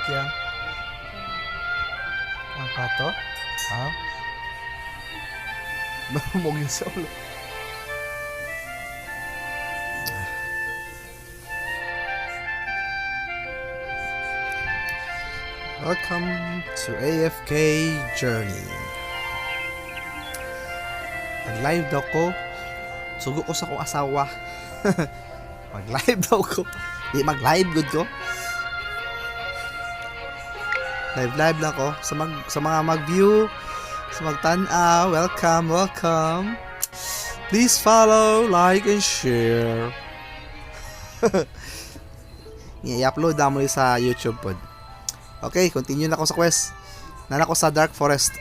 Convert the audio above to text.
Kaya. Ang kato? Ha? Mamugin sa ulo. Welcome to AFK Journey. Nag-live daw ko. Sugo ko sa akong asawa. Mag-live daw ko. Di mag-live good ko. Live live lang ko sa mga mag-view, sa magtan-aw, welcome, welcome. Please follow, like and share. I-upload na mo ni sa YouTube pod. Okay, continue na ako sa quest. Nana ko sa Dark Forest.